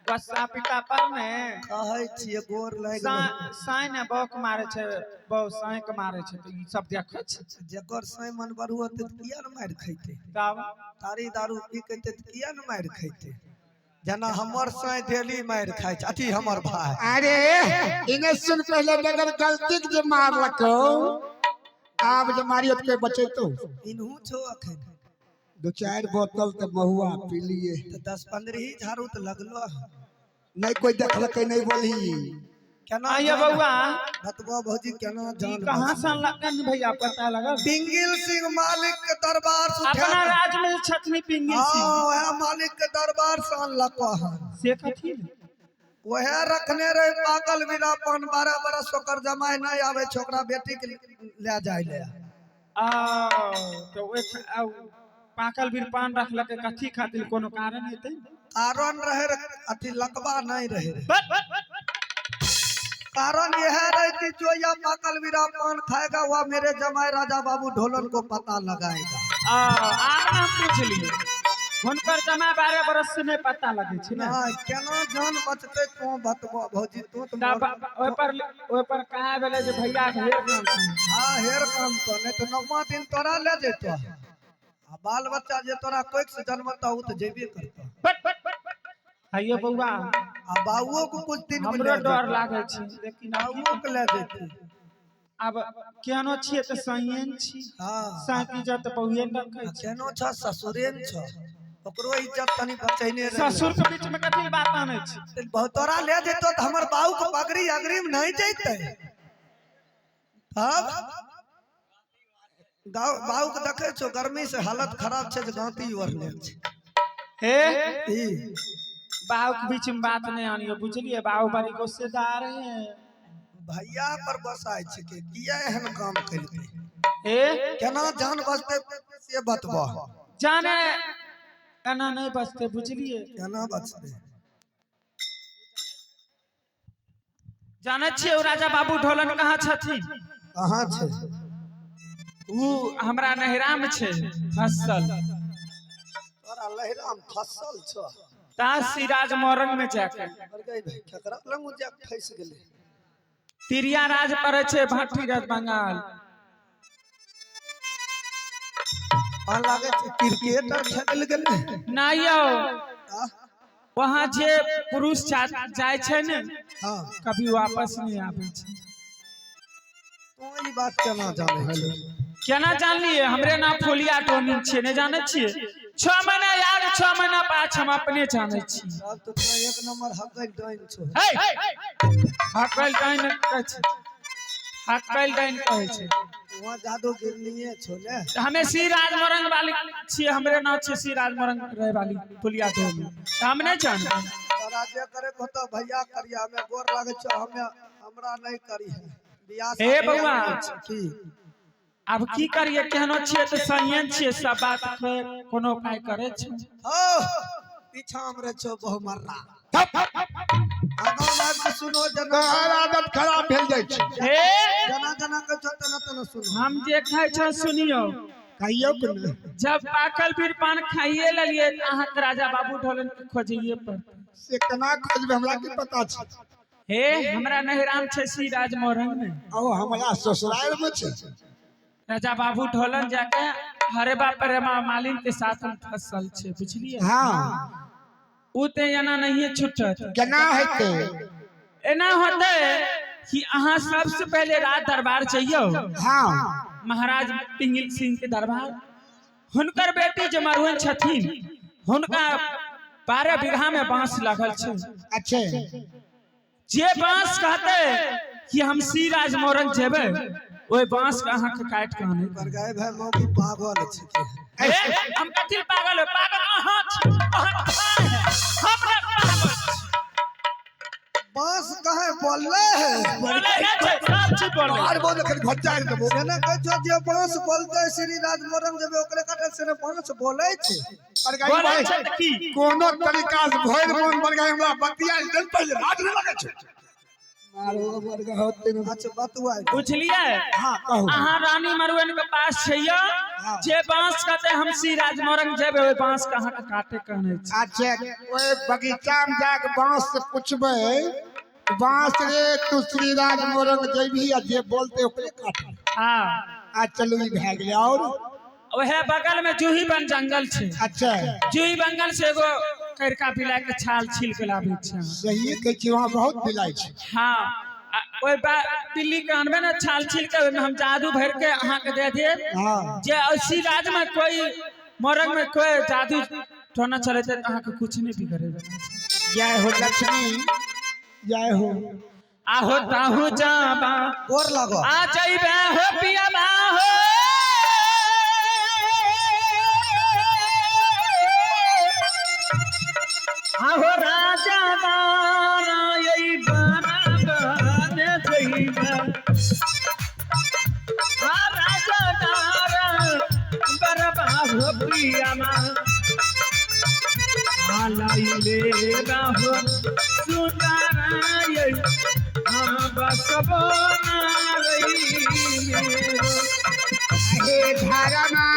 Speaker 4: गुस्सा पिता पर ने
Speaker 2: कहै छियै गोर लागि गेल।
Speaker 4: साँय ने बहु के मारे छै बहु साँय के मारे छै तऽ ई सब देखै छै।
Speaker 2: जकर साँय मन बढ़ू होतै तऽ किया ने मारि खैतै?
Speaker 4: तब
Speaker 2: तारी दारू पी के तऽ किया ने मारि खैतै? जेना हमर साँय डेली मारि खाइ छै अथी हमर भाय।
Speaker 1: अरे इने सुन पहले बगैर गलती के जे मारलको आब जे मारियो तऽ कोई बचेतो?
Speaker 2: इनहू छौ अखन।
Speaker 1: दू चारि बोतल तऽ महुआ पी लिए।
Speaker 2: तऽ 10-15 ही झाड़ू तऽ लगलो हन।
Speaker 1: नहीं कोई देखलकै नहीं बोलही।
Speaker 2: केना
Speaker 4: आइए
Speaker 2: जान-
Speaker 4: बउआ।
Speaker 2: बतबो भौजी केना
Speaker 4: ई
Speaker 2: जान
Speaker 4: कहाँ
Speaker 2: बचतै?
Speaker 4: से अनलकन भैया पता लगल?
Speaker 2: पिंगिल सिंह मालिक के दरबार से उठा
Speaker 4: अपना
Speaker 2: के-
Speaker 4: राज्य में छथिन पिंगिल
Speaker 2: हाँ
Speaker 4: सिंह।
Speaker 2: वएह मालिक के दरबार से अनलको हन।
Speaker 4: से कथी?
Speaker 2: वएह रखने रहे पागल बिना पान 12 बरस ओकर जमाई नहीं आवे छै ओकरा बेटी के ले जाय ले।
Speaker 4: आ तो पाकल बीर पान रखलकै कथी खातिर, कोनो कारण हेतै?
Speaker 2: कारण रहे अथी लकवा नहीं रहे। कारण यह रहे कि जो यह पाकल बीरा पान खाएगा वह मेरे जमाई राजा बाबू ढोलन को पता लगाएगा।
Speaker 4: आब हम पूछलिए हुनकर जमा 12 बरस से नहीं पता लगे छै ने।
Speaker 2: केना जान बचते तू बतबो भौजी, तू तो
Speaker 4: ओहि पर कहा भेलै जे भैया के हेर काम।
Speaker 2: हां हेर काम तो नहीं तो 9वां दिन तोरा ले जेतो आ बाल बच्चा जे तोरा कोइक से जन्मता उ तो जेबे करतो।
Speaker 4: आइयो बौआ
Speaker 2: आ बाबुओ को कुछ दिन
Speaker 4: हमरो डर लागे छै, लेकिन
Speaker 2: बाबुओ के ले जेती।
Speaker 4: अब केहनो छियै तऽ सहिए ने छी।
Speaker 2: हां
Speaker 4: साकी इज्जत बहुए ने रखै छै।
Speaker 2: केहनो छ ससुरे ने छ, ओकरो इज्जत तनी बचैने रहे।
Speaker 4: ससुर के बीच में कथी बात आनै छै?
Speaker 2: बहुत तोरा ले जेतो तऽ हमर बाबू के पगड़ी अग्रिम नहीं जैते। तब बाबू के देखे छो गर्मी से हालत खराब छै जे गांती ओढ़ने छै।
Speaker 4: हे बाबू के बीच में बात नहीं आनियो, बुझलिए? बाबू बड़ी गुस्सेदार है।
Speaker 2: भैया पर बसाय छै के किया एहन काम केलकै?
Speaker 4: हे
Speaker 2: केना जान बचते से बतबो।
Speaker 4: जाने केना नहीं बचते, बुझलिए?
Speaker 2: केना बचते
Speaker 4: जाने छियै ओ राजा बाबू ढोलन कहाँ छथिन?
Speaker 2: कहाँ छै?
Speaker 4: उ हमरा नहिरा में छै फसल।
Speaker 2: तोरा लहिरा में फसल छौ?
Speaker 4: ता सिराज मोरंग में जाके
Speaker 2: केकरा लंग जाके फंस गेलै?
Speaker 4: तिरिया राज पड़े छै भाटी राज बंगाल।
Speaker 2: लागे छै क्रिकेट खेल गेलै
Speaker 4: ना यौ, वहाँ जे पुरुष जाय छै ने कभी वापस नहीं आबै छै।
Speaker 2: तू ई बात केना जानै छै?
Speaker 4: केना जानलिए? हमरे नाम फुलिया टोनी छियै, नहीं जानै छियै? 6 महीना याद 6 महीना पाछ हम अपने जानै छियै।
Speaker 2: तब तो तू एक नंबर हकल डाइन छौ।
Speaker 4: हकल डाइन कहै छै, हकल डाइन कहै छै।
Speaker 2: वहाँ जादू गिरनिये छौ ने।
Speaker 4: हमे सिराज मोरंग वाली छियै, हमरे नाम छियै सिराज मोरंग रहे वाली फुलिया टोनी, तऽ हम नहीं जानब।
Speaker 2: तोरा जे करे के होतो भैया करिया, हमे गोर लागै छौ, हमे हमरा नहीं करी है बियाह।
Speaker 4: हे बौआ
Speaker 2: की
Speaker 4: अब की करिए? केहनो छियै तऽ सहिए छियै, सब बात के कोनो उपाय करे छै।
Speaker 2: हो पीछा में रहे छौ बहु मर्रा। आगाँ बात के सुनो जना
Speaker 1: आदत खराब भेल जाइ छै।
Speaker 4: हे
Speaker 2: जना जना के छौ तना तना सुनो।
Speaker 4: हम जे खाइ छौ सुनियो
Speaker 1: कहियो के नहि।
Speaker 4: जब पाकल बीर पान खाइए लेलिए तऽ अहाँके राजा बाबू ढोलन के खोजैए पड़तै।
Speaker 1: से केना खोजबै हमरा की पता छै?
Speaker 4: हे हमरा नहिराम छै सिराज मोरंग में।
Speaker 1: ओ हमरा ससुराल में छै।
Speaker 4: राजा बाबू ढोलन जाके हरे बाप रे मालिन के साथ हम फसल छै, बुझलिए?
Speaker 1: हाँ
Speaker 4: उ ते एना नहीं छूटत।
Speaker 1: केना हेतै?
Speaker 4: एना होते कि अहाँ सबसे पहले राज दरबार जइयो।
Speaker 1: हाँ
Speaker 4: महाराज पिंगिल सिंह के दरबार, हुनकर बेटी जे मरुअन छथिन हुनका 12 बीघा में बांस लगल छै।
Speaker 1: अच्छे
Speaker 4: जे बांस कहते कि हम सिराज मोरंग जेबै, ओहि बांस के अहाँ के काटि के आनै।
Speaker 2: पर गए भाई मौकी पागल छै।
Speaker 4: हम कथी पागल हो? पागल अहाँ छी, अहाँ भाई है, हमरा पागल छी।
Speaker 2: बांस कहे बोलले है?
Speaker 4: बोले है छै, सब चीज बोले।
Speaker 1: आर बोल खन घच्चा देबो।
Speaker 2: सेना कहै छौ जे बांस बोलते श्री राज मोरंग जेबै ओकरे काटल से बांस बोलै छै।
Speaker 1: पर गई
Speaker 4: बोले
Speaker 1: भाई
Speaker 4: छै तऽ की?
Speaker 1: कोनो तरीका से भरि मन बन गई हमरा बतिया जल पहिले राज नहि लगै छै। मारो वर्ग होते।
Speaker 2: अच्छा बतुआ
Speaker 4: बुझलिए?
Speaker 1: हां कहू।
Speaker 4: अहाँ रानी मरुअन के पास छैयो, जे बांस कहते हम सिराज मोरंग जेबै ओहि बांस के अहाँ के काटे के आनै छै।
Speaker 1: अच्छा ओए बगीचा में जाके बांस से पूछबै, बांस रे तू श्रीराज मोरंग जेबही आ जे बोलते ओकरे काटबै।
Speaker 4: हाँ
Speaker 1: आ चलू ई भए गेलै। और
Speaker 4: ओहे बगल में जूही बन जंगल छै।
Speaker 1: अच्छा
Speaker 4: जूही बंगल से एगो करिका बिलाय के छाल छील के लाबै छै।
Speaker 1: सही कहै छी, वहाँ बहुत बिलाइ छै।
Speaker 4: हाँ ओहि बिल्ली के अनबै ने छाल छील के, ओहिमे हम जादू भरि के अहाँ के दे देब।
Speaker 1: हाँ
Speaker 4: जे उसी राज में कोई मोरंग में कोई जादू टोना चलेतै तऽ अहाँ के कुछ नहीं बिगड़े।
Speaker 1: जय हो लक्ष्मी जय हो।
Speaker 4: आहो ताहू जाबा
Speaker 2: गोर लागो
Speaker 4: आ जइबे हो पियाबा हो। आहो राजा बारा यई बराबर जइबे। आ राजा दारा बरबा हो पिया अइले रहो सुनाराय हाँ बसबो नारई मेरो।
Speaker 1: हे धरमा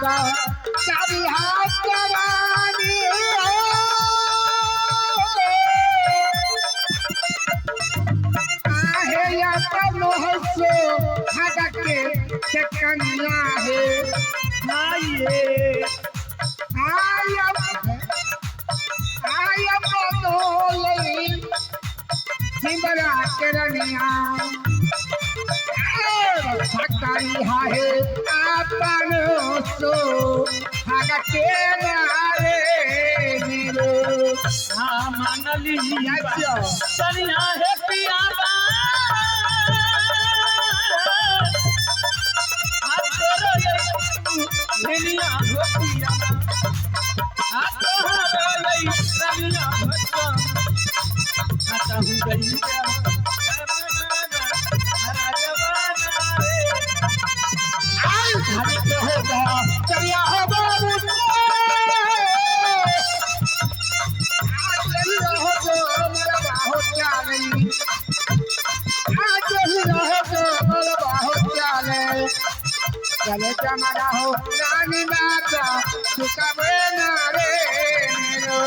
Speaker 1: सभी हाथ रानी आहे अपनो सो हदके से कन्या है
Speaker 4: आइए
Speaker 1: आय आय अपनो लई सिमरा करनिया सकरी हाहे अपन सो हदके नारे नीरो
Speaker 4: हाँ मानली
Speaker 1: अच्छा।
Speaker 4: सनिया हे पिया बा। आ तोरो ये रनिया हो पिया बा। आ तोहरो ये रनिया हो तो। आ तहु गइया राजवाना रे।
Speaker 1: आई धर के हो गा चलिया हो बाबू चलिया हो जो मेरा बाहो चाले आ चलिया हो जो मेरा बाहो चाले चले चमरा हो रानी माता चुकावे ना रे मेरो।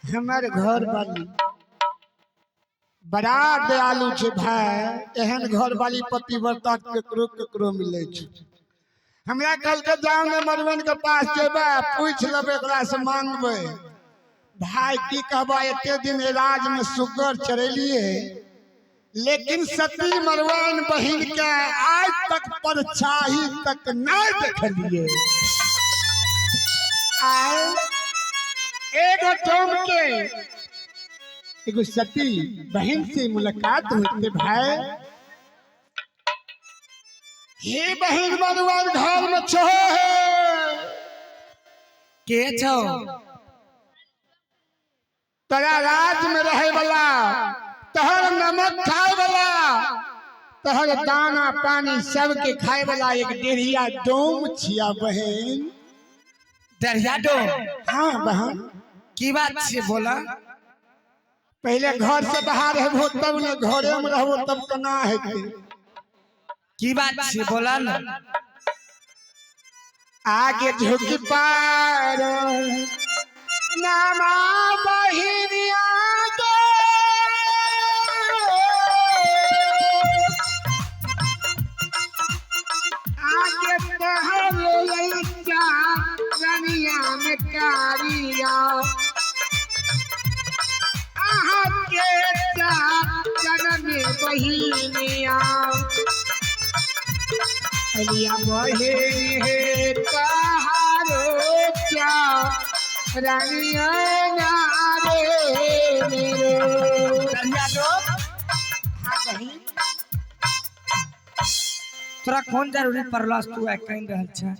Speaker 1: हमर घर वाली बड़ा दयालु छै भाई, एहन घर वाली पतिव्रता केकरो केकरो मिलै छै। हमरा कहलकै जाओ ने मधुबन के पास जेबै, पूछि लेबै ओकरा से मांगबै। भाई की कहबा, एते दिन राज में सुगर चढ़ेलिए, लेकिन सती मरवान बहिन के आज तक परछाई तक नहीं देखलिए। आए एगो डोम के एगो सती बहन से मुलाकात होते भाई। हे बहन मरुआन घर में छो है
Speaker 2: के छौ?
Speaker 1: तोरा राज में रहे वाला, तोहर नमक खाए वाला, तोहर दाना पानी सबके खाए वाला एक डेढ़िया डोम छिया बहन।
Speaker 2: दरिया डोम?
Speaker 1: हाँ बहन।
Speaker 2: की बात छै बोला?
Speaker 1: पहले घर से बाहर हेबो तब ने, घरे में रहबो तब केना हेतै।
Speaker 2: की बात छै बोला न?
Speaker 1: आगे झुक पार नामा बहिनिया के, आगे तहर लइका रनिया में कारिया, आहा के जनम बहिनिया अलिया बहिनी हे तहारो क्या रानिया ना रे मेरो।
Speaker 2: दरिया डोम?
Speaker 1: हाँ बहिन।
Speaker 2: तोरा कोन जरूरी पड़लस तू आइ कहि रहल छै?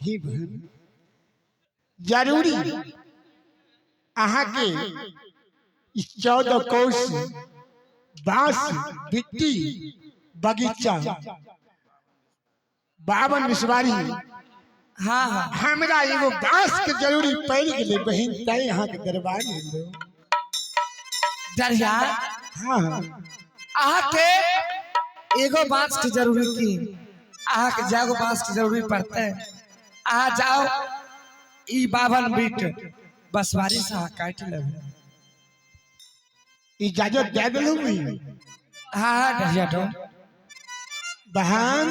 Speaker 1: ही बहन, जरूरी अहाँके 14 कोस बांस बिट्टी बगीचा 52 मिसवारी।
Speaker 2: हाँ हाँ।
Speaker 1: हमरा एगो बांस के जरूरी पड़ि गेलै बहिन, तैं अहाँके दरबार में एलहुँ।
Speaker 2: दरिया?
Speaker 1: हाँ हाँ।
Speaker 2: अहाँके एगो बांस के जरूरी की? अहाँके जागो बांस के जरूरी पड़तै, अहाँ जाओ ई 52 बीट बसवारी से अहाँ काटि लेबै।
Speaker 1: इजाजत दे देलहुँ बहिन?
Speaker 2: हाँ हाँ दरिया डोम।
Speaker 1: बहन।